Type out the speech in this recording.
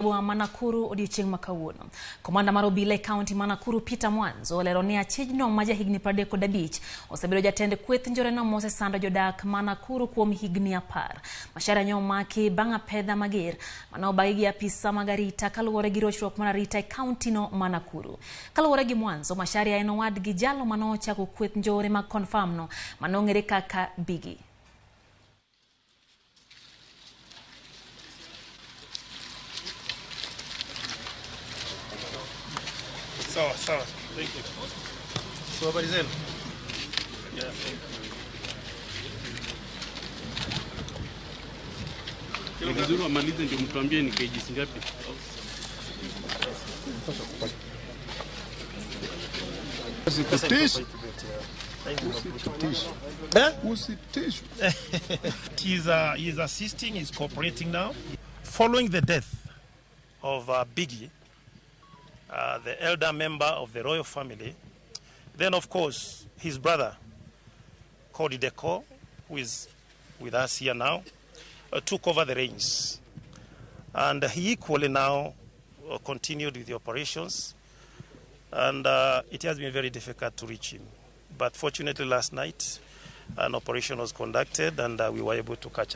Boma ma Nakuru odiochieng' ma kawuono. Komanda mar obila e kaunti ma Nakuru Peter Mwanzo olero ni achijno ma jahigni 35 osebedo jatend kweth njoreno mosesando jodak ma Nakuru kuom higni 10. Macharia nyo omaki bang' apedha mager mane obagi gi apisa mag arita kaluwore gi rochruok mar arita e kaunti no ma Nakuru. Kaluwore gi Mwanzo, Macharia en owadgi jalo mane ochako kweth njore mag Confirm no mane ong'ere kaka Biggie. Sawa sawa. Thank you. So habari zenu? Yeah, thank you. Ni vizuri wamalize ndio mtuambie ni kgs ngapi. Usitishwe. Usitishwe. Usitishwe. He's assisting, he's cooperating now. Following the death of Biggie, the elder member of the royal family, then of course his brother, Cody Deco, who is with us here now, took over the reins. And he equally now continued with the operations, and it has been very difficult to reach him. But fortunately last night, an operation was conducted and we were able to catch up.